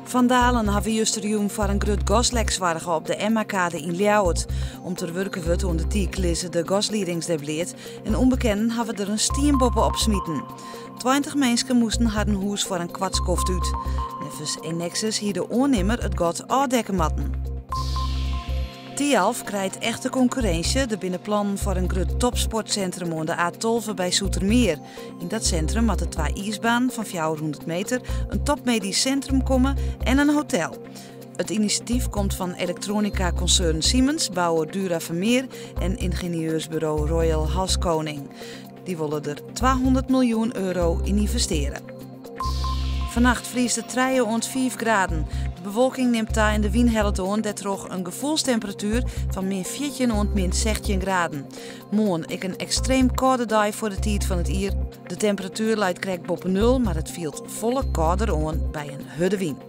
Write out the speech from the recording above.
Fandalen hawwe justerjûn foar in grut gaslek soarge op de Emmakade yn Ljouwert. Om't der wurke wurdt oan de dyk lizze de gasliedings dêr bleat en ûnbekenden hawwe der in stien boppe-op smiten. 20 minsken moasten harren hûs foar in koart skoft út. Neffens Enexis hie de oannimmer it gat ôfdekke moatten. Thialf krijt echte konkurrinsje. Der binne plannen foar in grut topsportsintrum oan de A12 by Zoetermeer. Yn dat sintrum moatte twa iisbanen fan 400 meter, in topmedysk sintrum komme en in hotel. It inisjatyf komt fan elektroanika-konsern Siemens, bouwer Dura Vermeer en yngenieursburo Royal Haskoning. Dy wolle der 200 miljoen euro yn ynvestearje. Fannacht friest it 3 oant 5 graden. De bewolking nimt ta en de wyn hellet oan, dêrtroch in gefoelstemperatuer fan min 14 oant min 16 graden. Moarn ek in ekstreem kâlde dei foar de tiid fan it jier. De temperatuer leit krekt boppe nul, mar it fielt folle kâlder oan by in hurde wyn.